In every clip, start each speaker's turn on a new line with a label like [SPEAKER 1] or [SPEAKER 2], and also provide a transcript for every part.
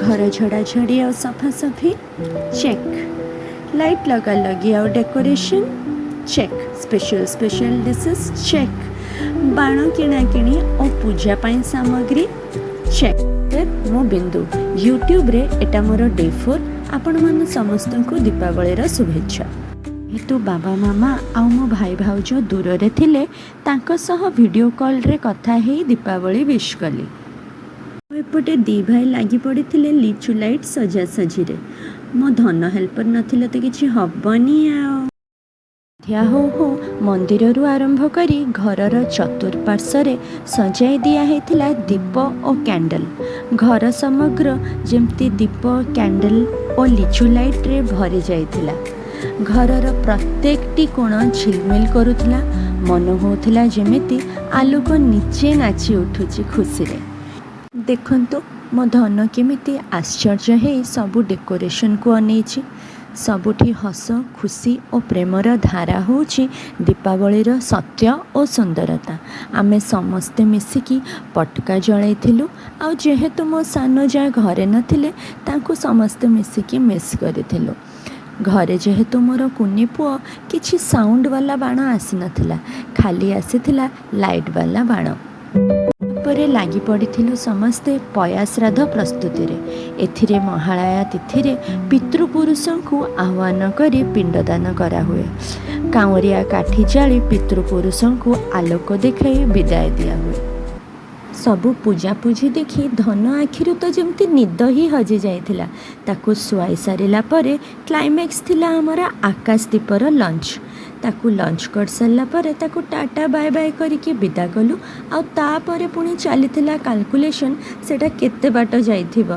[SPEAKER 1] ଘର ଝଡ଼ାଝଡ଼ି ଆଉ ସଫାସଫି, ଚେକ୍। ଲାଇଟ୍ ଲଗାଲଗି ଆଉ decoration, check. Special special dishes, check. ବାଣ କିଣାକିଣି ଓ ପୂଜା ପାଇଁ ସାମଗ୍ରୀ, ଚେକ୍। ମୁଁ ବିନ୍ଦୁ, ୟୁଟ୍ୟୁବରେ ଏଟା ମୋର ଡେ 4। ଆପଣମାନେ ସମସ୍ତଙ୍କୁ ଦୀପାବଳିର ଶୁଭେଚ୍ଛା। ଯେହେତୁ ବାବା, ମାମା ଆଉ ମୋ ଭାଇ ଭାଉଜ ଦୂରରେ ଥିଲେ, ତାଙ୍କ ସହ ଭିଡ଼ିଓ କଲ୍ରେ କଥା ହେଇ ଦୀପାବଳି ୱିଶ୍ କଲି। ଆଉ ଏପଟେ ଦି ଭାଇ ଲାଗି ପଡ଼ିଥିଲେ ଲିଚୁ ଲାଇଟ୍ ସଜାସଜିରେ। ମୋ ଧନ ହେଲ୍ପର ନଥିଲେ ତ କିଛି ହବନି। ଆଉ ସନ୍ଧ୍ୟା ହଉ ହଉ ମନ୍ଦିରରୁ ଆରମ୍ଭ କରି ଘରର ଚତୁଃପାର୍ଶ୍ୱରେ ସଜାଇ ଦିଆ ହେଇଥିଲା ଦୀପ ଓ କ୍ୟାଣ୍ଡେଲ୍। ଘର ସମଗ୍ର ଯେମିତି ଦୀପ, କ୍ୟାଣ୍ଡେଲ୍ ଓ ଲିଚୁ ଲାଇଟ୍ରେ ଭରି ଯାଇଥିଲା। ଘରର ପ୍ରତ୍ୟେକଟି କୋଣ ଝିଲମିଲ କରୁଥିଲା। ମନ ହେଉଥିଲା ଯେମିତି ଆଲୋକ ନିଜେ ନାଚି ଉଠୁଛି ଖୁସିରେ। ଦେଖନ୍ତୁ, ମୋ ଧନ କେମିତି ଆଶ୍ଚର୍ଯ୍ୟ ହେଇ ସବୁ ଡେକୋରେସନକୁ ଅନେଇଛି। ସବୁଠି ହସ, ଖୁସି ଓ ପ୍ରେମର ଧାରା ହେଉଛି ଦୀପାବଳିର ସତ୍ୟ ଓ ସୁନ୍ଦରତା। ଆମେ ସମସ୍ତେ ମିଶିକି ପଟକା ଜଳାଇଥିଲୁ। ଆଉ ଯେହେତୁ ମୋ ସାନ ଯା ଘରେ ନଥିଲେ, ତାଙ୍କୁ ସମସ୍ତେ ମିଶିକି ମିସ୍ କରିଥିଲୁ। ଘରେ ଯେହେତୁ ମୋର କୁନି ପୁଅ, କିଛି ସାଉଣ୍ଡ ବାଲା ବାଣ ଆସିନଥିଲା, ଖାଲି ଆସିଥିଲା ଲାଇଟ୍ ବାଲା ବାଣ। ପରେ ଲାଗି ପଡ଼ିଥିଲୁ ସମସ୍ତେ ପୟା ଶ୍ରାଦ୍ଧ ପ୍ରସ୍ତୁତିରେ। ଏଥିରେ ମହାଳୟା ତିଥିରେ ପିତୃପୁରୁଷଙ୍କୁ ଆହ୍ୱାନ କରି ପିଣ୍ଡଦାନ କରାହୁଏ। କାଉଁରିଆ କାଠି ଜାଳି ପିତୃପୁରୁଷଙ୍କୁ ଆଲୋକ ଦେଖାଇ ବିଦାୟ ଦିଆହୁଏ। ସବୁ ପୂଜାପୂଜି ଦେଖି ଧନ ଆଖିରୁ ତ ଯେମିତି ନିଦ ହିଁ ହଜି ଯାଇଥିଲା। ତାକୁ ଶୁଆଇ ସାରିଲା ପରେ କ୍ଲାଇମ୍ୟାକ୍ସ ଥିଲା ଆମର ଆକାଶ ଦୀପର ଲଞ୍ଚ। ତାକୁ ଲଞ୍ଚ କରିସାରିଲା ପରେ ତାକୁ ଟାଟା ବାଏ ବାଏ କରିକି ବିଦା କଲୁ। ଆଉ ତାପରେ ପୁଣି ଚାଲିଥିଲା କାଲକୁଲେସନ୍, ସେଇଟା କେତେ ବାଟ ଯାଇଥିବ।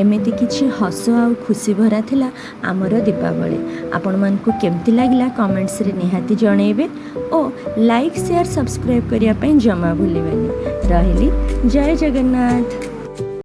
[SPEAKER 1] ଏମିତି କିଛି ହସ ଆଉ ଖୁସି ଭରା ଥିଲା ଆମର ଦୀପାବଳି। ଆପଣମାନଙ୍କୁ କେମିତି ଲାଗିଲା, କମେଣ୍ଟସରେ ନିହାତି ଜଣେଇବେ ଓ ଲାଇକ୍, ସେୟାର, ସବସ୍କ୍ରାଇବ୍ କରିବା ପାଇଁ ଜମା ଭୁଲିବେନି। ରହିଲି, ଜୟ ଜଗନ୍ନାଥ।